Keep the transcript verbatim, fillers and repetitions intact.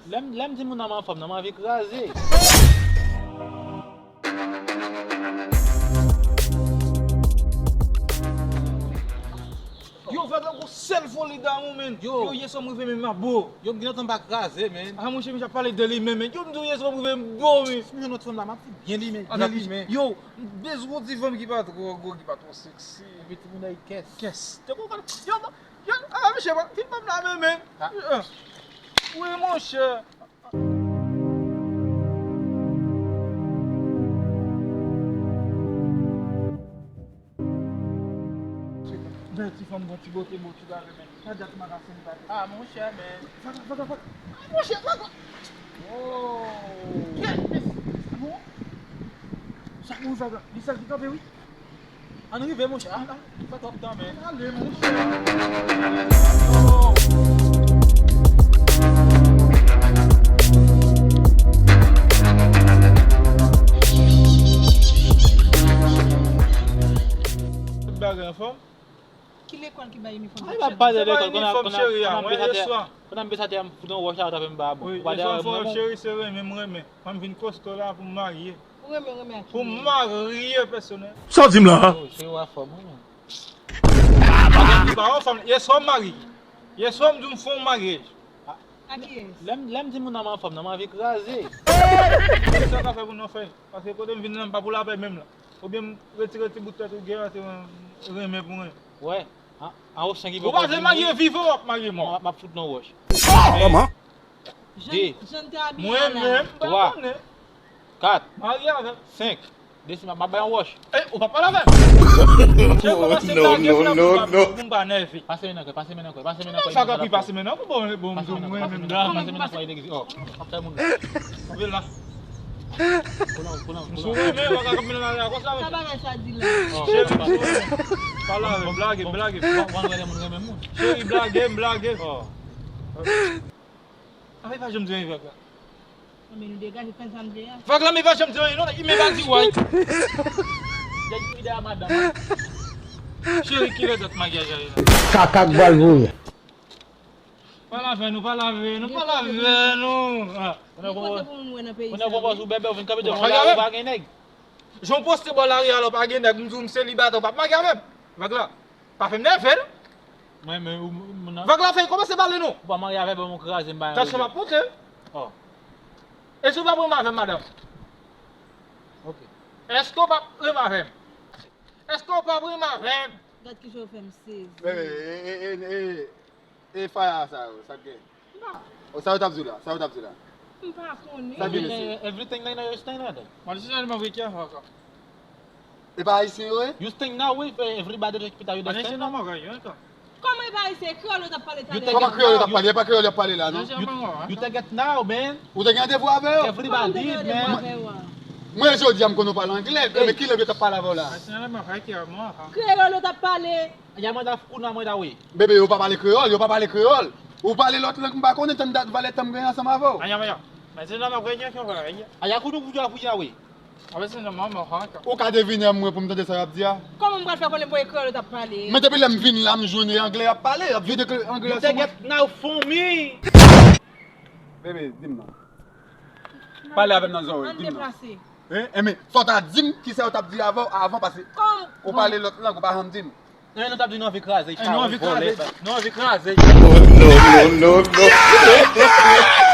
Lè m, lè m di moun nan m anfòm, nan m anvi kraze. Yo, Vaga, gon sèl foli damou, men. Yo. Yo, yè swa m rive, men, m ap bo. Yo, m gen lontan m pa kraze, men. Ah, monchè, misye ap pale de li menm, men. Yo, m di w, yè swa m rive, m bo, men. Si m jwenn lòt fanm la, m ap fin byen limen, byen limen. Yo, m bezwen yon ti fanm ki pa twò gwo, ki pa twò seksi. Epi timoun nan kès. Kès. Te konprann? Yo, yo, ah, misye, pa, fin ban m la, men, men. Ah. Wi, monchè. Bèl ti fanm, gon ti bote, bò ti gade, men. Nan dat magasin li pa gen. Ah, monchè, men. Vaga, vaga, vaga. Ah, monchè, vaga. Oh. Kè, men, non. Sa pou vaga. Li sèl ki kanpe, wi. Ann rive, monchè. Ah, ah, fè twòp tan, men. Ale, monchè. Tout bagay anfòm? Ki lekòl ki bay inifòm? Ay, m ap pale de lekòl, konn a, konn a, konn a m peze atè, konn a m peze atè, m fout yon wòch la, w ta fè m ba bon. Wi, ou pa de, cheri, se renmen m renmen. Fò m vin koste w la pou m marye. Ou renmen, renmen ak ki? Pou m marye pèsonèl. Sa w di m la, a? Oh, cheri, w anfòm, wi, men. Bagay ki pa anfòm, yè swa m marye. Yè swa m di w m fè yon maryaj. A kiyès? Lè m, lè m di moun nan m anfòm, nan m anvi kraze. Sa w ka fè pou nou fè? Paske kote m vin la, m pa pou lapè menm la. Oubyen m retire ti bout tèt ou gen an, se renmen pou mwen. Wè, an, an, o senk ki poko vini. Ou pa vle marye vivan, w ap marye mò. M ap, m ap fout nan wòch. Kòman? Jan, jan n te abiye a la. Mwen menm, m pa konnen. Twa. Kat. Marye avè m. Senk. Desi, m ap, m ap bay yon wòch. Eh, ou pa pale avè m. Chè, kòmanse blage, non, non, non, non, pou m pa nève. Pase men nan kò, pase men nan kò, pase men nan kò. Non, sa ka pi pase men nan kò, bon, bon, bon, mwen menm la. Pase men nan kò, e legliz. Oh, ap fè moun. Kanpe la. Konan, konan, konan. M sou renmen, w ka kanpe nan lari a konsa, men. Sa bagay sa di la. Oh, cheri, m sou renmen. Pale avè m, blage, blage. Bon, bon, bon, moun renmen moun. Cheri, blage, m blage. Oh. Anben, pa janm di anyen, Vag la. Anben, nou degaje, fè sa m di a. Vag la, men pa janm di anyen, non, men pa di way. Dèyè, dèyè madanm, wi. Cheri, kilè dat maryaj la ye la? Kaka k pral voye. Pale avè nou, pale avè nou, pale avè nou. Ah. Ou kote pou moun wè nan peyi sa, wi. Ou nan bon bòs ou bèbè, ou vin kanpe devan la, ou pa gen nèg. Jan w poste bò lari a la, ou pa gen nèg, m di w m selibatè, ou p ap marye avè m. Vag la. Pa fè m nève, non. Mwen, men, ou, moun nan. Vag la fè, kòmanse pale non. Ou pa marye avè m, ou kraze m, ba. Tansyon m ap monte. Oh. Èske w p ap renmen avè m, madanm? Ok. Èske w p ap renmen avè m? Èske w p ap renmen avè m? Gad kijan w fè m sezi. E, e, e, e, e, e, e, faya sa yo, sa k gen? M pa. Oh, sa yo t ap di w la? Sa yo t ap di w la? M pa konnen. Sa k gen, mesye? Everything they know, you stay there. Mwen, se sèlman vre ki ankò. E pa ayisyen yo ye? You stay now with everybody that pita you stay now. Kòman e pa ayisyen? Kreyòl yo t ap pale talè. Kòman kreyòl yo t ap pale? E pa kreyòl y ap pale la, non? You, you take it now, man. Ou te gen randevou avè yo? Everybody, man. Mwen, jodi a, m konnen w pale anglè. Men kilè yo t ap pale avè w la? Kreyòl yo t ap pale. Yamanda fukuna mwenda we. Bebe, yo pa pale kreyòl, yo pa pale kreyòl. Ou pale lòt lang m pa konnen, tann dat valè tan m genyen ansanm avè w. Aya, aya. Mwen se nan mwen genyen ki wè. Aya kudu kudu kudu we. Awe se nan mwen mwen hanta. Ou ka devine mwen pou m tande sa y ap di a? Kòman m pral fè konnen pou e kreyòl yo t ap pale? Men depi lè m vin la, m jwenn e anglè y ap pale, y ap vide anglè sou mwen. You take it now for me. Bebe, di m non. Pale avè m nan zòrèy, di m non. Ann deplase. Hein? Enben, fò w ta di m kisa yo t ap di avè w avan, paske ou pale lòt lang, ou pa janm di m. Enben, nou t ap di nou anvi kraze. Enben, nou anvi kraze. Nou anvi kraze. No, no, no, no, no.